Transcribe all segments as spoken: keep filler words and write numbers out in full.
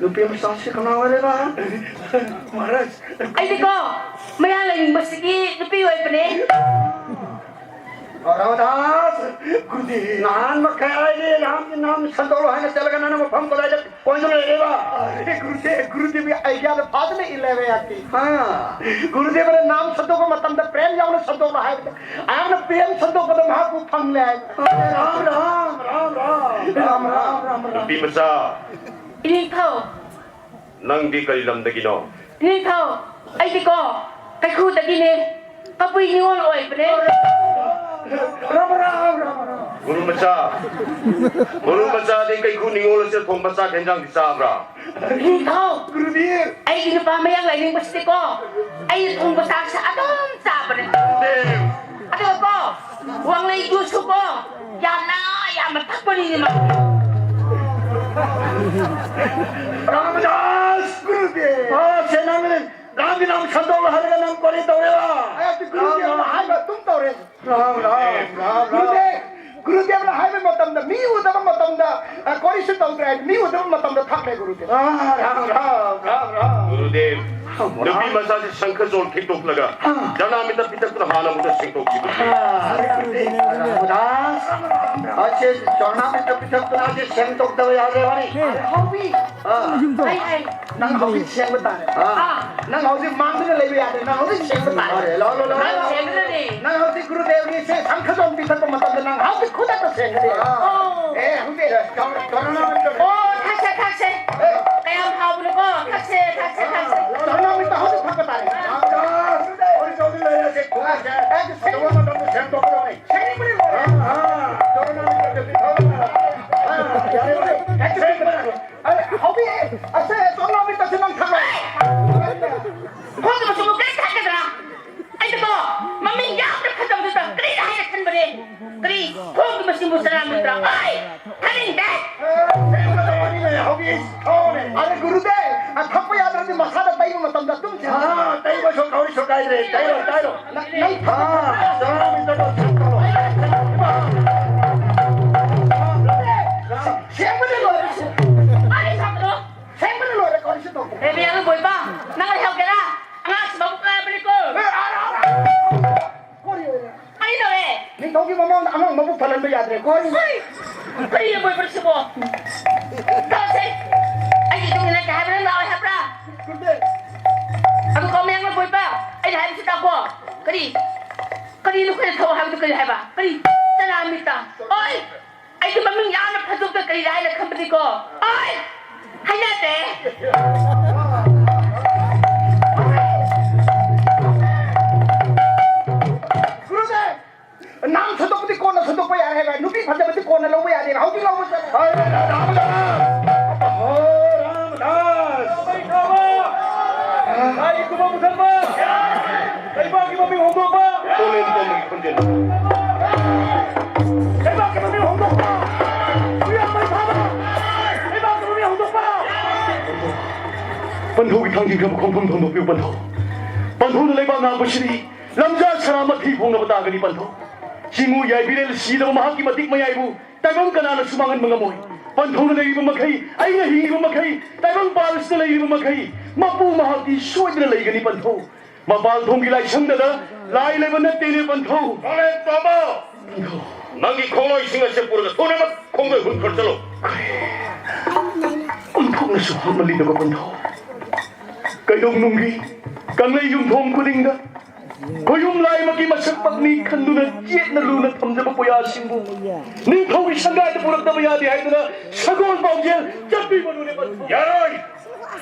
ꯅꯨꯄꯤ ꯃꯆꯥꯁꯤ ꯀꯅꯥ ꯑꯣꯏꯔꯦꯕ? ꯃꯍꯥꯔꯥꯖ꯫ ꯑꯩꯗꯤꯀꯣ, ꯃꯌꯥ ꯂꯩꯅꯤꯡꯕꯁꯤꯒꯤ ꯅꯨꯄꯤ ꯑꯣꯏꯕꯅꯦ꯫ ꯔꯥꯃꯗꯥꯁ, ꯒꯨꯔꯨꯗꯦꯕ꯫ ꯅꯍꯥꯟ ꯃꯈꯩ ꯑꯩꯗꯤ ꯔꯥꯝꯒꯤ ꯅꯥꯝ ꯁꯟꯗꯣꯛꯂꯣ ꯍꯥꯏꯅ ꯆꯠꯂꯒ ꯅꯪꯅ ꯃꯐꯝ ꯀꯗꯥꯏꯗ ꯀꯣꯏꯗꯨꯅ ꯂꯩꯔꯦꯕ? ꯑꯔꯦ ꯒꯨꯔꯨꯗꯦꯕ, ꯒꯨꯔꯨꯗꯦꯕꯒꯤ ꯑꯥꯏꯗꯤꯌꯥꯗꯣ ꯐꯖꯅ ꯏꯜꯂꯦꯕ ꯑꯩꯍꯥꯛꯇꯤ꯫ ꯍꯥ꯫ ꯒꯨꯔꯨꯗꯦꯕꯅ ꯅꯥꯝ ꯁꯟꯗꯣꯛꯄ ꯃꯇꯝꯗ ꯄ꯭ꯔꯦꯝ ꯌꯥꯎꯅ ꯁꯟꯗꯣꯛꯂꯣ ꯍꯥꯏꯕꯗ ꯑꯩꯍꯥꯛꯅ ꯄ꯭ꯔꯦꯝ ꯁꯟꯗꯣꯛꯄꯗ ꯃꯍꯥꯛꯄꯨ ꯐꯪꯂꯦ ꯍꯥꯏꯕ꯫ ꯔꯥꯝ, ꯔꯥꯝ, ꯔꯥꯝ, ꯔꯥꯝ꯫ ꯔꯥꯝ, ꯔꯥꯝ, ꯔꯥꯝ, ꯔꯥꯝ꯫ ꯅꯨꯄꯤ ꯃꯆꯥ꯫ ꯏꯅꯤꯡꯊꯧ꯫ ꯅꯪꯗꯤ ꯀꯔꯤ ꯂꯝꯗꯒꯤꯅꯣ? ꯏꯅꯤꯡꯊꯧ, ꯑꯩꯗꯤꯀꯣ, ꯀꯩꯈꯨꯗꯒꯤꯅꯦ꯫ ꯀꯕꯨꯏ ꯅꯤꯉꯣꯜ ꯑꯣꯏꯕꯅꯦ꯫ ꯔꯥꯝ ꯔꯥꯝ, ꯔꯥꯝ ꯔꯥꯝ꯫ ꯒꯨꯔꯨ ꯃꯆꯥ, ꯒꯨꯔꯨ ꯃꯆꯥꯗꯤ ꯀꯩꯈꯨ ꯅꯤꯉꯣꯜ ꯑꯁꯦ ꯊꯣꯡꯕ ꯆꯥꯛ ꯍꯦꯟꯖꯥꯡꯗꯤ ꯆꯥꯕ꯭ꯔꯥ? ꯅꯤꯡꯊꯧ꯫ ꯒꯨꯔꯨꯗꯦꯕ꯫ ꯑꯩꯒꯤ ꯅꯨꯄꯥ ꯃꯌꯥꯡ ꯂꯥꯏꯅꯤꯡꯕꯁꯤꯗꯤꯀꯣ, ꯑꯩꯅ ꯊꯣꯡꯕ ꯆꯥꯛꯁꯦ ꯑꯗꯨꯝ ꯆꯥꯕꯅꯦ꯫ ꯒꯨꯔꯨꯗꯦꯕ꯫ ꯑꯗꯨꯒꯀꯣ, ꯋꯥꯡꯂꯩ ꯖꯨꯁꯁꯨꯀꯣ, ꯌꯥꯝꯅ, ꯌꯥꯝꯅ ꯊꯛꯄꯅꯤꯅꯦ ꯃꯥ꯫ ꯔꯥꯃꯗꯥꯁ! ꯒꯨꯔꯨꯗꯦꯕ꯫ ꯑ, ꯁꯦ ꯅꯪ ꯔꯥꯝꯒꯤ ꯅꯥꯝ ꯁꯟꯗꯣꯛꯂꯣ ꯍꯥꯏꯔꯒ ꯅꯪ ꯀꯔꯤ ꯇꯧꯔꯦꯕ? ꯑꯩ ꯒꯨꯔꯨꯗꯦꯕꯅ ꯍꯥꯏꯕ ꯑꯗꯨꯝ ꯇꯧꯔꯦ꯫ ꯔꯥꯝ, ꯔꯥꯝ, ꯔꯥꯝ, ꯔꯥꯝ꯫ ꯒꯨꯔꯨꯗꯦꯕ, ꯒꯨꯔꯨꯗꯦꯕꯅ ꯍꯥꯏꯕ ꯃꯇꯝꯗ, ꯃꯤ ꯎꯗꯕ ꯃꯇꯝꯗ, ꯑ, ꯀꯣꯔꯤꯁꯨ ꯇꯧꯗ꯭ꯔꯦ ꯍꯥꯏꯗꯤ, ꯃꯤ ꯎꯗꯕ ꯃꯇꯝꯗ ꯊꯛꯂꯦ, ꯒꯨꯔꯨꯗꯦꯕ꯫ ꯑ, ꯔꯥꯝ, ꯔꯥꯝ, ꯔꯥꯝ, ꯔꯥꯝ꯫ ꯒꯨꯔꯨꯗꯦꯕ, ꯅꯨꯄꯤ ꯃꯆꯥꯁꯤ ꯁꯪꯈ ꯆꯣꯟ ꯈꯤꯛꯇꯣꯛꯂꯒ, ꯑ꯫ ꯖꯅꯥꯃꯤꯗ ꯄꯤꯊꯛꯇꯨꯅ ꯍꯥꯟꯅ ꯑꯃꯨꯛꯇ ꯁꯦꯡꯗꯣꯛꯈꯤꯕꯁꯦ꯫ ꯑ, ꯒꯨꯔꯨꯗꯦꯕ, ꯔꯥꯃꯗꯥꯁ, ꯑꯁꯤ ꯖꯅꯥꯃꯤꯗ ꯄꯤꯊꯛꯇꯨꯅ ꯑꯁꯤ ꯁꯦꯡꯗꯣꯛꯇꯕ ꯌꯥꯗꯦ, ꯋꯥꯔꯤ꯫ ꯍꯥꯎꯕꯤ꯫ ꯑ꯫ ꯑꯩ, ꯑꯩ꯫ ꯅꯪ ꯍꯧꯖꯤꯛ ꯁꯦꯡꯕ ꯇꯥꯔꯦ꯫ ꯑꯥ꯫ ꯅꯪ ꯍꯧꯖꯤꯛ ꯃꯥꯡꯗꯨꯅ ꯂꯩꯕ ꯌꯥꯗꯦ꯫ ꯅꯪ ꯍꯧꯖꯤꯛ ꯁꯦꯡꯕ ꯇꯥꯔꯦ꯫ ꯂꯥꯛꯑꯣ, ꯂꯥꯛꯑꯣ, ꯂꯥꯛꯑꯣ, ꯅꯪ ꯂꯥꯛꯑꯣ꯫ ꯁꯦꯡꯒꯗꯕꯅꯤ꯫ ꯅꯪ ꯍꯧꯖꯤꯛ ꯒꯨꯔꯨꯗꯦꯕꯒꯤ ꯁꯦ ꯁꯪꯈꯖꯣꯝ ꯄꯤꯊꯛꯄ ꯃꯇꯝꯗ ꯅꯪ ꯍꯧꯖꯤꯛ ꯈꯨꯗꯛꯇ ꯁꯦꯡꯒꯗꯕꯅꯤ꯫ ꯑꯥ꯫ ꯑꯦ, ꯍꯧꯖꯤꯛ ꯆꯣ-, ꯆꯣꯔꯅꯥꯃꯤꯠꯇ꯫ ꯑꯣ, ꯊꯛꯁꯦ, ꯊꯛꯁꯦ꯫ ꯑꯦ꯫ ꯀꯌꯥꯝ ꯍꯥꯎꯕꯅꯣꯀꯣ? ꯊꯛꯁꯦ, ꯊꯛꯁꯦ, ꯊꯛꯁꯦ꯫ ꯆꯣꯔꯅꯥꯃꯤꯠꯇ ꯍꯧꯖꯤꯛ ꯊꯛꯄ ꯇꯥꯔꯦ꯫ ꯑꯥ, ꯍꯧꯖꯤꯛ ꯍꯧꯖꯤꯛ ꯂꯩꯔꯁꯦ꯫ ꯈꯨꯗꯛꯁꯦ꯫ ꯑꯦ, ꯁꯦꯡ-, ꯑꯇꯣꯞꯄ ꯃꯇꯝꯗ ꯁꯦꯡꯗꯣꯛꯀꯗꯕꯅꯤ꯫ ꯁꯦꯡꯕꯅꯤ ꯂꯣꯏꯔꯦ꯫ ꯑꯥ, ꯑꯥ, ꯆꯣꯔꯅꯥꯃꯤꯠꯇ ꯄꯤꯊꯛꯑꯣ꯫ ꯑꯥ, ꯌꯥꯔꯦ, ꯌꯥꯔꯦ꯫ ꯊꯛꯁꯦ꯫ ꯑꯩ ꯍꯧꯕꯤ, ꯑꯁꯦ ꯆꯣꯔꯅꯥꯃꯤꯠꯇꯁꯨ ꯅꯪ ꯊꯛꯂꯣ꯫ ꯈꯣꯡꯒꯤ ꯃꯆꯨꯕꯨ ꯀꯔꯤ ꯊꯛꯀꯗ꯭ꯔꯥ? ꯑꯩꯗꯤꯀꯣ, ꯃꯃꯤꯡ ꯌꯥꯝꯅ ꯐꯖꯕꯗꯨꯗ ꯀꯔꯤꯅ ꯍꯥꯏꯅ ꯈꯟꯕꯅꯦ? ꯀꯔꯤ ꯈꯣꯡꯒꯤ ꯃꯆꯨꯕꯨ ꯆꯣꯔꯅꯥꯃꯤꯠꯇ꯭ꯔꯥ? ꯑꯩ ꯊꯛꯅꯤꯡꯗꯦ꯫ ꯑꯦ, ꯍꯧꯕꯤ, ꯊꯛꯑꯣꯅꯦ꯫ ꯑꯗ ꯒꯨꯔꯨꯗꯦ, ꯑ, ꯊꯛꯄ ꯌꯥꯗ꯭ꯔꯗꯤ ꯃꯁꯥꯗ ꯇꯩꯕ ꯃꯇꯝꯗ ꯑꯗꯨꯝ ꯁꯦꯡꯉꯤ꯫ ꯑꯥ, ꯇꯩꯕꯁꯨ ꯀꯧꯔꯤꯁꯨ ꯀꯥꯏꯗ꯭ꯔꯦ꯫ ꯇꯩꯔꯣ, ꯇꯩꯔꯣ꯫ ꯅꯪ, ꯅꯪ ꯊꯛꯄ ꯑꯥ, ꯆꯣꯔꯅꯥꯃꯤꯠꯇꯗꯣ ꯁꯦꯡꯗꯣꯛꯑꯣ꯫ ꯁꯦꯡꯕꯗꯤ ꯂꯣꯏꯔꯦ꯫ ꯑꯩ ꯁꯥꯎꯒꯅꯨ꯫ ꯁꯦꯡꯕꯗꯤ ꯂꯣꯏꯔꯦ, ꯀꯔꯤꯁꯨ ꯇꯧꯗꯦ꯫ ꯑꯦ, ꯃꯌꯥꯝ ꯕꯣꯏꯄꯥ, ꯅꯪ ꯂꯩꯍꯧꯒꯦꯔꯥ? ꯑꯉꯥꯡꯁꯤ ꯃꯕꯨꯛ ꯀꯥꯏꯕꯅꯤꯀꯣ꯫ ꯑꯦ, ꯑꯥ, ꯑꯥ, ꯑꯥ꯫ ꯀꯔꯤ ꯑꯣꯏꯔꯦ? ꯀꯔꯤ ꯇꯧꯔꯦ? ꯅꯤꯡꯊꯧꯒꯤ ꯃꯃꯥꯡꯗ ꯑꯉꯥꯡ ꯃꯕꯨꯛ ꯊꯜꯍꯟꯕ ꯌꯥꯗ꯭ꯔꯦ, ꯀꯔꯤ? ꯍꯣꯏ! ꯀꯔꯤ ꯕꯣꯏꯄꯥ ꯁꯤꯕꯣ? ꯇꯥꯁꯦ! ꯑꯩꯒꯤ ꯏꯇꯨꯡ ꯏꯟꯅ ꯀꯩ ꯍꯥꯏꯕ ꯅꯪ ꯂꯥꯛꯑꯣꯏ ꯍꯥꯏꯕ꯭ꯔꯥ? ꯈꯪꯗꯦ꯫ ꯑꯗꯨ ꯀꯣ ꯃꯌꯥꯝ ꯕꯣꯏꯄꯥ, ꯑꯩꯅ ꯍꯥꯏꯕꯁꯤ ꯇꯥꯀꯣ꯫ ꯀꯔꯤ? ꯀꯔꯤꯅꯣ ꯑꯩꯈꯣꯏꯅ ꯊꯧ ꯍꯥꯏꯕꯗꯨ ꯀꯔꯤ ꯍꯥꯏꯕ? ꯀꯔꯤ? ꯆꯅꯥ ꯃꯤꯠꯇ꯫ ꯑꯣꯏ! ꯑꯩꯒꯤ ꯃꯃꯤꯡ ꯌꯥꯝꯅ ꯐꯖꯕꯗ ꯀꯔꯤꯔ ꯍꯥꯏꯅ ꯈꯟꯕꯗꯤꯀꯣ, ꯑꯩ ꯍꯩꯅꯗꯦ꯫ ꯒꯨꯔꯨꯗꯦꯕ! ꯌꯥꯔꯦ ꯍꯥꯏꯕ꯫ ꯅꯨꯄꯤ ꯐꯖꯕꯁꯤ ꯀꯣꯟꯅ ꯂꯧꯕ ꯌꯥꯗꯦꯕ, ꯍꯧꯖꯤꯛ ꯂꯧꯕ ꯆꯠꯂꯣ꯫ ꯍꯣ ꯔꯥꯃꯗꯥꯁ! ꯂꯥꯏꯒꯤ ꯀꯨꯝꯃ ꯃꯨꯊꯠꯄ! ꯂꯩꯕꯥꯛꯀꯤ ꯃꯃꯤꯡ ꯍꯣꯡꯗꯣꯛꯄ! ꯇꯣꯂꯦꯟ ꯇꯣꯝꯕꯒꯤ ꯈꯣꯟꯖꯦꯜ꯫ ꯂꯩꯕꯥꯛꯀꯤ ꯃꯃꯤꯡ ꯍꯣꯡꯗꯣꯛꯄ! ꯎꯌꯥꯟ ꯃꯩ ꯊꯥꯕ! ꯂꯩꯕꯥꯛꯀꯤ ꯃꯃꯤꯡ ꯍꯣꯡꯗꯣꯛꯄ! ꯄꯟꯊꯧꯒꯤ ꯊꯥꯡꯖꯤꯡꯈ꯭ꯔꯕ ꯈꯣꯡꯐꯝ ꯊꯣꯡꯗꯣꯛꯄꯤꯌꯨ ꯄꯟꯊꯧ꯫ ꯄꯟꯊꯧꯅ ꯂꯩꯕꯥꯛ ꯉꯥꯛꯄꯁꯤꯗꯤ ꯂꯝꯖꯥ ꯁꯔꯥ ꯃꯊꯤ ꯐꯣꯡꯅꯕ ꯇꯥꯒꯅꯤ ꯄꯟꯊꯧ꯫ ꯆꯤꯡꯉꯨ ꯌꯥꯏꯕꯤꯔꯦꯜ ꯁꯤꯗꯕ ꯃꯍꯥꯛꯀꯤ ꯃꯇꯤꯛ ꯃꯌꯥꯏꯕꯨ ꯇꯥꯏꯕꯪ ꯀꯅꯥꯅꯁꯨ ꯃꯥꯡꯍꯟꯕ ꯉꯝꯃꯣꯏ꯫ ꯄꯟꯊꯧꯅ ꯂꯩꯔꯤꯕ ꯃꯈꯩ, ꯑꯩꯅ ꯍꯤꯡꯂꯤꯕ ꯃꯈꯩ, ꯇꯥꯏꯕꯪ ꯄꯥꯜ ꯑꯁꯤꯗ ꯂꯩꯔꯤꯕ ꯃꯈꯩ, ꯃꯄꯨ ꯃꯍꯥꯛꯇꯤ ꯁꯣꯏꯗꯅ ꯂꯩꯒꯅꯤ ꯄꯟꯊꯧ꯫ ꯃꯄꯥꯜ ꯊꯣꯡꯒꯤ ꯂꯥꯏꯁꯪꯗꯗ ꯂꯥꯏ ꯂꯩꯕ ꯅꯠꯇꯦꯅꯦ ꯄꯟꯊꯧ꯫ ꯅꯣꯂꯦꯟ ꯇꯣꯝꯕ! ꯄꯟꯊꯧ꯫ ꯅꯪꯒꯤ ꯈꯣꯡꯂꯣꯏꯁꯤꯡ ꯑꯁꯦ ꯄꯨꯔꯒ ꯊꯨꯅꯃꯛ ꯈꯣꯡꯗꯣꯏ ꯍꯨꯟꯈ꯭ꯔ ꯆꯠꯂꯣ꯫ ꯑꯣꯟꯊꯣꯛꯅꯁꯨ ꯍꯣꯠꯅꯂꯤꯗꯕ ꯄꯟꯊꯧ꯫ ꯀꯩꯗꯧꯅꯨꯡꯒꯤ ꯀꯪꯂꯩ ꯌꯨꯝꯊꯣꯡ ꯈꯨꯗꯤꯡꯗ ꯈꯣꯌꯨꯝ ꯂꯥꯏꯃꯛꯀꯤ ꯃꯁꯛ ꯄꯛꯅꯤ ꯈꯟꯗꯨꯅ ꯆꯦꯠꯅ ꯂꯨꯅ ꯊꯝꯖꯕ ꯄꯣꯌꯥꯁꯤꯡꯕꯨ ꯅꯤꯡꯊꯧꯒꯤ ꯁꯪꯒꯥꯏꯗ ꯄꯨꯔꯛꯇꯕ ꯌꯥꯗꯦ ꯍꯥꯏꯗꯨꯅ ꯁꯒꯣꯜ ꯄꯥꯎꯖꯦꯜ ꯆꯠꯄꯤꯕꯗꯨꯅꯦ ꯄꯟꯊꯧ꯫ ꯌꯥꯔꯣꯏ!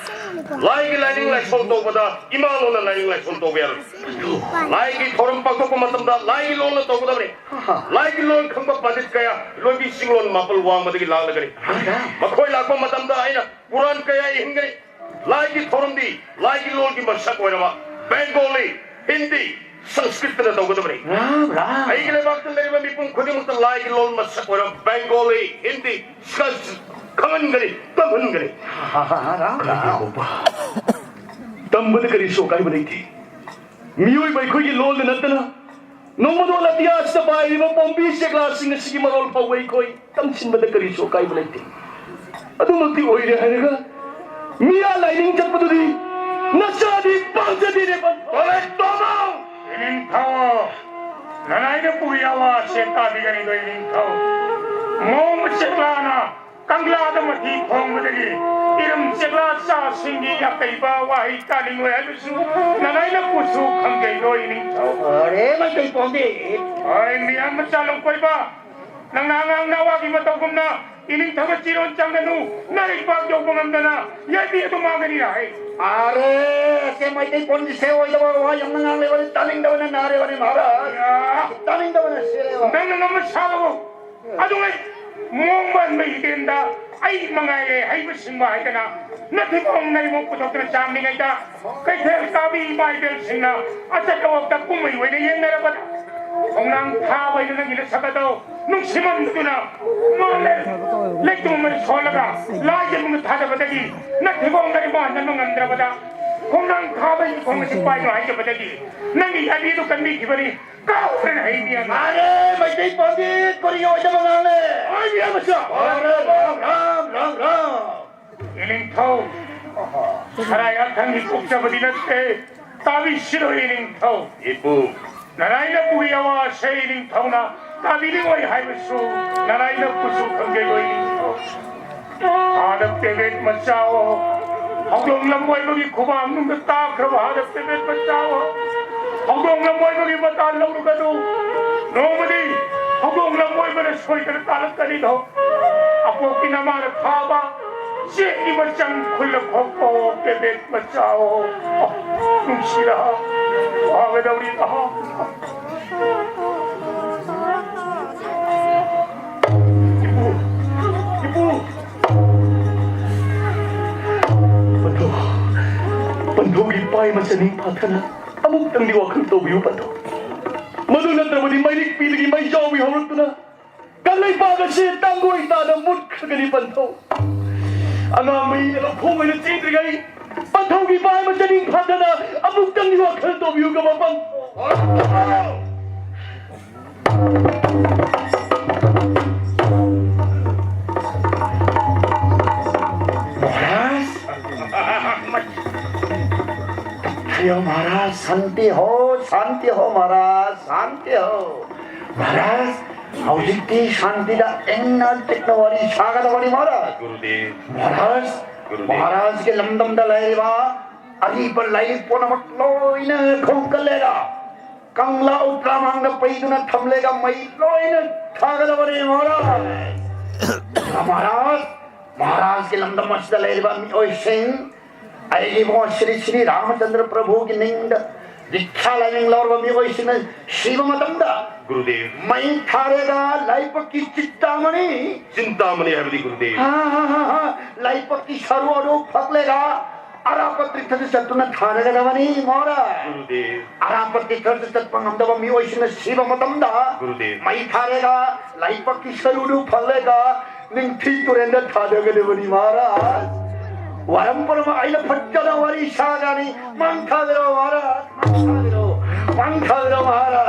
ꯂꯥꯏꯒꯤ ꯂꯥꯏꯅꯤꯡ ꯂꯥꯏꯁꯣꯜ ꯇꯧꯕꯗ ꯏꯃꯥ ꯂꯣꯟꯅ ꯂꯥꯏꯅꯤꯡ ꯂꯥꯏꯁꯣꯜ ꯇꯧꯕ ꯌꯥꯔꯣꯏ꯫ ꯂꯥꯏꯒꯤ ꯊꯧꯔꯝ ꯄꯥꯡꯊꯣꯛꯄ ꯃꯇꯝꯗ ꯂꯥꯏꯒꯤ ꯂꯣꯟꯅ ꯇꯧꯒꯗꯕꯅꯤ꯫ ꯂꯥꯏꯒꯤ ꯂꯣꯟ ꯈꯪꯕ ꯄꯟꯗꯤꯠ ꯀꯌꯥ ꯂꯣꯏꯕꯤ ꯆꯤꯡꯂꯣꯟ ꯃꯥꯄꯜ ꯋꯥꯡꯃꯗꯒꯤ ꯂꯥꯛꯂꯒꯅꯤ꯫ ꯃꯈꯣꯏ ꯂꯥꯛꯄ ꯃꯇꯝꯗ ꯑꯩꯅ ꯀꯨꯔꯥꯟ ꯀꯌꯥ ꯏꯍꯟꯒꯅꯤ꯫ ꯂꯥꯏꯒꯤ ꯊꯧꯔꯝꯗꯤ ꯂꯥꯏꯒꯤ ꯂꯣꯟꯒꯤ ꯃꯁꯛ ꯑꯣꯏꯔꯕ ꯕꯦꯡꯒꯣꯂꯤ, ꯍꯤꯟꯗꯤ, ꯁꯪꯁꯀ꯭ꯔꯤꯠꯇꯅ ꯇꯧꯒꯗꯕꯅꯤ꯫ ꯔꯥꯝ, ꯔꯥꯝ꯫ ꯑꯩꯒꯤ ꯂꯩꯕꯥꯛꯇ ꯂꯩꯔꯤꯕ ꯃꯤꯄꯨꯝ ꯈꯨꯗꯤꯡꯃꯛꯇ ꯂꯥꯏꯒꯤ ꯂꯣꯟ ꯃꯁꯛ ꯑꯣꯏꯔꯕ ꯕꯦꯡꯒꯣꯂꯤ, ꯍꯤꯟꯗꯤ, ꯁꯪꯁꯀ꯭ꯔꯤꯠ ꯈꯪꯍꯟꯒꯅꯤ, ꯇꯝꯍꯟꯒꯅꯤ꯫ ꯔꯥꯝ, ꯔꯥꯝ꯫ ꯇꯝꯕꯗ ꯀꯔꯤꯁꯨ ꯑꯀꯥꯏꯕ ꯂꯩꯇꯦ꯫ ꯃꯤꯑꯣꯏꯕ ꯑꯩꯈꯣꯏꯒꯤ ꯂꯣꯟꯗ ꯅꯠꯇꯅ ꯅꯣꯡꯃꯗꯣꯜ ꯑꯇꯤꯌꯥꯁꯤꯗ ꯄꯥꯏꯔꯤꯕ ꯄꯣꯝꯕꯤ ꯆꯦꯛꯂꯥꯁꯤꯡ ꯑꯁꯤꯒꯤ ꯃꯔꯣꯜ ꯐꯥꯎꯕ ꯑꯩꯈꯣꯏ ꯇꯝꯁꯤꯟꯕꯗ ꯀꯔꯤꯁꯨ ꯑꯀꯥꯏꯕ ꯂꯩꯇꯦ꯫ ꯑꯗꯨꯃꯛꯇꯤ ꯑꯣꯏꯔꯦ ꯍꯥꯏꯔꯒ ꯃꯤꯌꯥ ꯂꯥꯏꯅꯤꯡ ꯆꯠꯄꯗꯨꯗꯤ ꯅꯆꯥꯗꯤ ꯄꯥꯝꯖꯗꯦꯅꯦ ꯄꯟꯊꯧ꯫ ꯇꯣꯂꯦꯟ ꯇꯣꯝꯕ! ꯏꯅꯤꯡꯊꯧ, ꯅꯅꯥꯏꯅ ꯄꯨꯔꯤ ꯑꯋꯥꯁꯦ ꯇꯥꯕꯤꯒꯅꯤꯗꯣ ꯏꯅꯤꯡꯊꯧ꯫ ꯃꯣꯡꯕ ꯆꯦꯛꯂꯥꯅ ꯀꯪꯂꯥꯗ ꯃꯊꯤ ꯐꯣꯡꯕꯗꯒꯤ ꯏꯔꯝ ꯆꯦꯛꯂꯥ ꯆꯥꯁꯤꯡꯒꯤ ꯑꯀꯩꯕ ꯋꯥꯍꯩ ꯇꯥꯅꯤꯡꯂꯣꯏ ꯍꯥꯏꯕꯁꯨ ꯅꯅꯥꯏꯅ ꯀꯨꯠꯁꯨ ꯈꯪꯖꯩꯗꯣ ꯏꯅꯤꯡꯊꯧ꯫ ꯑꯔꯦ, ꯃꯩꯇꯩ ꯄꯣꯝꯕꯤ! ꯍꯣꯏ, ꯃꯤꯌꯥꯝ ꯃꯆꯥ ꯂꯨꯝꯈꯣꯏꯕ, ꯅꯪꯅ ꯑꯉꯥꯡ ꯅꯋꯥꯒꯤ ꯃꯇꯧꯒꯨꯝꯅ ꯏꯅꯤꯡꯊꯧꯗ ꯆꯤꯔꯣꯟ ꯆꯪꯒꯅꯨ, ꯅꯔꯩ ꯄꯥꯛ ꯌꯧꯕ ꯉꯝꯗꯅ ꯌꯥꯏꯕꯤ ꯑꯗꯨ ꯃꯥꯡꯒꯅꯤ ꯍꯥꯏ꯫ ꯑꯔꯦ, ꯑꯁꯦ ꯃꯩꯇꯩ ꯄꯣꯟꯁꯦ ꯑꯣꯏꯗꯕ ꯋꯥ ꯌꯥꯝꯅ ꯉꯥꯡꯂꯦ ꯋꯥꯔꯤ ꯇꯥꯅꯤꯡꯗꯕꯅ ꯅꯥꯔꯦ ꯋꯥꯔꯤ ꯃꯍꯥꯔꯥꯖ꯫ ꯇꯥꯅꯤꯡꯗꯕꯅ ꯁꯤꯔꯦ ꯋꯥ꯫ ꯅꯪꯅ ꯉꯝꯕ ꯁꯥꯕꯕꯨ ꯑꯗꯨꯉꯩ ꯃꯑꯣꯡ ꯃꯥꯟꯕ ꯍꯤꯗꯦꯟꯗ ꯑꯩ ꯃꯉꯥꯏꯔꯦ ꯍꯩꯕ ꯁꯤꯡꯕ ꯍꯥꯏꯗꯅ ꯅꯊꯤꯕꯣꯡ ꯅꯔꯤꯕꯣꯡ ꯄꯨꯊꯣꯛꯇꯨꯅ ꯆꯥꯝꯂꯤꯉꯩꯗ ꯀꯩꯊꯦꯜ ꯀꯥꯕꯤ ꯏꯃꯥ ꯏꯕꯦꯜꯁꯤꯡꯅ ꯑꯆꯠ ꯑꯋꯣꯛꯇ ꯀꯨꯝꯍꯩ ꯑꯣꯏꯅ ꯌꯦꯡꯅꯔꯕꯗ ꯈꯣꯡꯅꯥꯡ ꯊꯥꯕ ꯍꯥꯏꯅ ꯅꯪꯒꯤ ꯅꯁꯛ ꯑꯗꯣ ꯅꯨꯡꯁꯤꯃꯟꯗꯨꯅ ꯃꯥꯂꯦ ꯂꯩꯇꯨꯝ ꯑꯃ ꯁꯣꯜꯂꯒ ꯂꯥꯏꯖ ꯃꯉꯥ ꯊꯥꯗꯕꯗꯒꯤ ꯅꯊꯤꯕꯣꯡ ꯅꯔꯤꯕꯣꯡ ꯍꯟꯖꯟꯕ ꯉꯝꯗ꯭ꯔꯕꯗ ꯈꯣꯡꯅꯥꯡ ꯊꯥꯕ ꯏꯈꯣꯡ ꯑꯁꯤ ꯄꯥꯏꯅꯣ ꯍꯥꯏꯖꯕꯗꯒꯤ ꯅꯪꯒꯤ ꯌꯥꯕꯤꯗꯨ ꯀꯟꯕꯤꯈꯤꯕꯅꯤ꯫ ꯀꯥꯎꯈ꯭ꯔꯦꯅ ꯍꯩꯕꯤ ꯑꯃ꯫ ꯃꯥꯅꯦ, ꯃꯩꯇꯩ ꯄꯥꯝꯕꯤ ꯀꯔꯤ ꯑꯣꯏꯗꯕ ꯉꯥꯡꯂꯦ? ꯍꯩꯕꯤ ꯑꯃꯁꯨ꯫ ꯔꯥꯝ, ꯔꯥꯝ, ꯔꯥꯝ, ꯔꯥꯝ, ꯔꯥꯝ꯫ ꯏꯅꯤꯡꯊꯧ, ꯁꯔꯥꯏ ꯑꯊꯪꯒꯤ ꯀꯣꯛꯆꯕꯗꯤ ꯅꯠꯇꯦ, ꯇꯥꯕꯤꯁꯤꯔꯣ ꯏꯅꯤꯡꯊꯧ꯫ ꯏꯄꯨ꯫ ꯅꯔꯥꯏꯅꯄꯨꯒꯤ ꯑꯋꯥꯁꯦ ꯏꯅꯤꯡꯊꯧꯅ ꯇꯥꯕꯤꯔꯤꯉꯣꯏ ꯍꯥꯏꯕꯁꯨ ꯅꯔꯥꯏꯅꯄꯨꯁꯨ ꯈꯪꯖꯩꯔꯣꯏ ꯏꯅꯤꯡꯊꯧ꯫ ꯍꯥꯗ ꯄꯦꯕꯦꯠ ꯃꯆꯥꯑꯣ, ꯍꯧꯗꯣꯡ ꯂꯝꯕꯣꯏꯕꯒꯤ ꯈꯨꯕꯥꯛ ꯅꯨꯡꯗ ꯇꯥꯈ꯭ꯔꯕ ꯍꯥꯗ ꯄꯦꯕꯦꯠ ꯃꯆꯥꯑꯣ, ꯍꯧꯗꯣꯡ ꯂꯝꯕꯣꯏꯕꯒꯤ ꯃꯇꯥ ꯂꯧꯔꯒꯅꯨ꯫ ꯅꯣꯡꯃꯗꯤ ꯍꯧꯗꯣꯡ ꯂꯝꯕꯣꯏꯕꯅ ꯁꯣꯏꯗꯅ ꯇꯥꯜꯂꯛꯀꯅꯤꯗꯣ꯫ ꯑꯄꯣꯛꯄꯤ ꯅꯃꯥꯅ ꯊꯥꯕ ꯆꯦꯡꯒꯤ ꯃꯆꯪ ꯈꯨꯜꯂ ꯈꯣꯛꯄꯑꯣ, ꯄꯦꯕꯦꯠ ꯃꯆꯥꯑꯣ꯫ ꯅꯨꯡꯁꯤꯔ ꯐꯒꯗꯧꯔꯤꯗ꯫ ꯏꯄꯨ, ꯏꯄꯨ꯫ ꯄꯟꯊꯧ, ꯄꯟꯊꯧꯒꯤ ꯄꯥꯏ ꯃꯆꯥꯅꯤ ꯐꯥꯊꯅ ꯑꯃꯨꯛꯇꯪꯗꯤ ꯋꯥꯈꯜ ꯇꯧꯕꯤꯌꯨ ꯄꯟꯊꯧ꯫ ꯃꯗꯨ ꯅꯠꯇ꯭ꯔꯕꯗꯤ ꯃꯩꯔꯤꯛ ꯄꯤꯗꯒꯤ ꯃꯩ ꯆꯥꯎꯕꯤ ꯍꯧꯔꯛꯇꯨꯅ ꯀꯪꯂꯩꯄꯥꯛ ꯑꯁꯤ ꯇꯥꯡꯒꯣꯏ ꯇꯥꯅ ꯃꯨꯠꯈ꯭ꯔꯒꯅꯤ ꯄꯟꯊꯧ꯫ ꯑꯉꯥꯡ ꯃꯩꯅ ꯂꯧꯈꯣꯡ ꯑꯣꯏꯅ ꯆꯦꯟꯗ꯭ꯔꯤꯉꯩ ꯄꯟꯊꯧꯒꯤ ꯄꯥꯏ ꯃꯆꯥꯅꯤ ꯐꯥꯊꯅ ꯑꯃꯨꯛꯇꯪꯗꯤ ꯋꯥꯈꯜ ꯇꯧꯕꯤꯌꯨ ꯀꯃꯄꯪ꯫ महाराज, महाराज, शांति हो, शांति हो महाराज, शांति हो। महाराज, ꯍꯧꯖꯤꯛꯇꯤ ꯁꯥꯟꯇꯤꯗ ꯏꯪꯅ ꯆꯤꯛꯅ ꯋꯥꯔꯤ ꯁꯥꯒꯗꯕꯅꯤ ꯃꯍꯥꯔꯥꯖ꯫ ꯒꯨꯔꯨꯗꯦꯕ꯫ ꯃꯍꯥꯔꯥꯖ, ꯒꯨꯔꯨꯗꯦꯕ꯫ ꯃꯍꯥꯔꯥꯖꯀꯤ ꯂꯝꯗꯝꯗ ꯂꯩꯔꯤꯕ ꯑꯔꯤꯕ ꯂꯥꯏꯔꯤꯛ ꯄꯨꯝꯅꯃꯛ ꯂꯣꯏꯅ ꯈꯣꯝꯀꯠꯂꯦꯔ ꯀꯪꯂꯥ ꯎꯇ꯭ꯔꯥ ꯃꯥꯡꯗ ꯄꯩꯗꯨꯅ ꯊꯝꯂꯦꯒ ꯃꯩ ꯂꯣꯏꯅ ꯊꯥꯒꯗꯕꯅꯤ ꯃꯍꯥꯔꯥꯖ꯫ ꯃꯍꯥꯔꯥꯖ, ꯃꯍꯥꯔꯥꯖꯀꯤ ꯂꯝꯗꯝ ꯑꯁꯤꯗ ꯂꯩꯔꯤꯕ ꯃꯤꯑꯣꯏꯁꯤꯡ ꯑꯩꯒꯤ ꯏꯕꯨꯡꯉꯣ ꯁ꯭ꯔꯤ ꯁ꯭ꯔꯤ ꯔꯥꯃꯆꯟꯗ꯭ꯔ ꯄ꯭ꯔꯚꯨꯒꯤ ꯃꯤꯡꯗ ꯗꯤꯛꯁꯥ ꯂꯥꯏꯅꯤꯡ ꯂꯧꯔꯕ ꯃꯤꯑꯣꯏꯁꯤꯡꯅ ꯁꯤꯕ ꯃꯇꯝꯗ, ꯒꯨꯔꯨꯗꯦꯕ꯫ ꯃꯩ ꯊꯥꯔꯦꯒ ꯂꯥꯏꯕꯛꯀꯤ ꯆꯤꯟꯇꯥꯃꯅꯤ꯫ ꯆꯤꯟꯇꯥꯃꯅꯤ ꯍꯥꯏꯕꯗꯤ, ꯒꯨꯔꯨꯗꯦꯕ꯫ ꯍꯥ, ꯍꯥ, ꯍꯥ, ꯍꯥ꯫ ꯂꯥꯏꯕꯛꯀꯤ ꯁꯔꯨ ꯑꯗꯨ ꯐꯛꯂꯦꯒ ꯑꯔꯥꯞꯄ ꯇꯤꯔꯊꯗ ꯆꯠꯇꯨꯅ ꯊꯥꯗꯒꯗꯕꯅꯤ, ꯃꯍꯥꯔꯥꯖ꯫ ꯒꯨꯔꯨꯗꯦꯕ꯫ ꯑꯔꯥꯞꯄ ꯇꯤꯔꯊꯗ ꯆꯠꯄ ꯉꯝꯗꯕ ꯃꯤꯑꯣꯏꯁꯤꯡꯅ ꯁꯤꯕ ꯃꯇꯝꯗ, ꯒꯨꯔꯨꯗꯦꯕ꯫ ꯃꯩ ꯊꯥꯔꯦꯒ ꯂꯥꯏꯕꯛꯀꯤ ꯁꯔꯨꯗꯨ ꯐꯛꯂꯦꯒ ꯅꯤꯡꯊꯤ ꯇꯨꯔꯦꯟꯗ ꯊꯥꯗꯒꯗꯕꯅꯤ, ꯃꯍꯥꯔꯥꯖ꯫ ꯋꯥꯔꯝ ꯄꯨꯝꯅꯃꯛ ꯑꯩꯅ ꯐꯖꯅ ꯋꯥꯔꯤ ꯁꯥꯒꯅꯤ꯫ ꯃꯥꯡ ꯊꯥꯕꯤꯔꯣ, ꯃꯍꯥꯔꯥꯖ꯫ ꯃꯥꯡ ꯊꯥꯕꯤꯔꯣ꯫ ꯃꯥꯡ ꯊꯥꯕꯤꯔꯣ, ꯃꯍꯥꯔꯥꯖ꯫